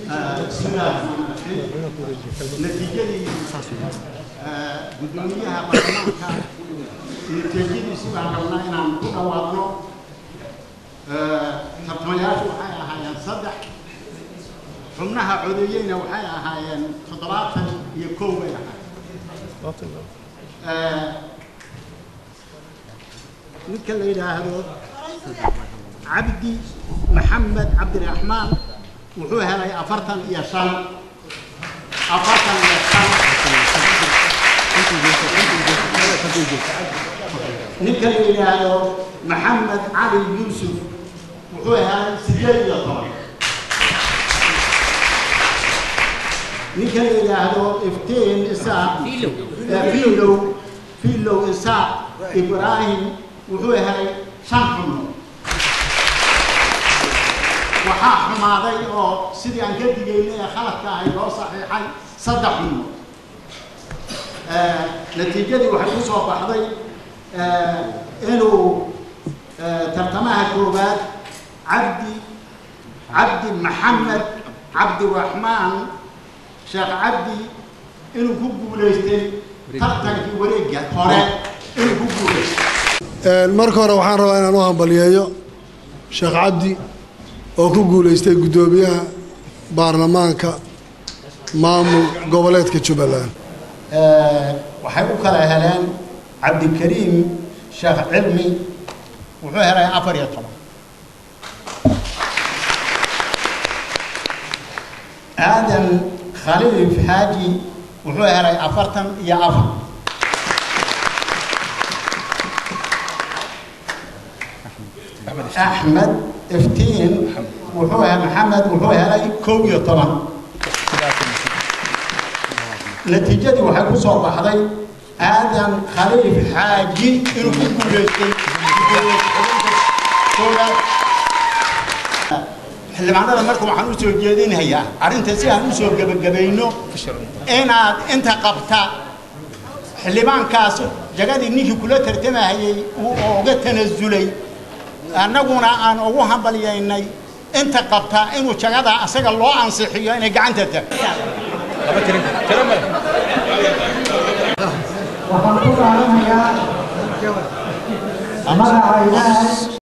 Bismillahi rahmaani rahiim. Natiijadii guddoomiyaha baarlamaanka natiijadiisi baan rabnaa inaan ku dhawaaqno. Tartamayaashu waxay ahaayeen 3, xubnaha codeeyeyna waxay ahaayeen 71 bay ahaayeen. Ninka la yidhaahdo Cabdi Maxamed Cabdiraxmaan wuxuu helay 45, 45. Ninka la yidhaahdo Maxamed Cali Yuusuf wuxuu helay 18. Ninka la yidhaahdo Iftiin Isaaq Fiilow, Fiilow Isaaq Ibraahim wuxuu helay 5 xubnood. Waxaa xumaaday oo sidii aan ka digaynay ee khaladka ahay loo saxiixay 3 xubnood. Natiijadii waxay ku soo baxday inuu tartamaha koowaad Cabdi Maxamed Cabdiraxmaan Sheekh Cabdi inuu ku guulaystay tartankii wareegga hore, inuu ku guulaystay. Marka hore waxaan rabaa inaan u hambaliyeeyo Sheekh Cabdi oo ku guulaystay guddoomiyaha baarlamaanka maamul goboleedka Jubbaland. Waxay u kala heleen Cabdikariim Sheekh Cilmi wuxuu helay 14, Aadan Khaliif Xaaji wuxuu helay 44, Axmed Iftiin wuxuu Maxamed wuxuu helay 11. Natiijadii waxay ku soo baxday Aadan Khaliif Xaaji inuu ku guulaystay koowaad. Xildhibaanada marka waxaan u soo jeedinayaa arrinta si aan u soo gebagabayno inaad inta qabta xildhibaankaas jagadii ninkii kula tartamahayey uu uga tanasulay, annaguna aan ugu hambalyaynay, inta qabta inuu jagada asaga loo ansixiyo inay gacanta tag. Waxaan ku dhaaranayaa magaca Ilaahay.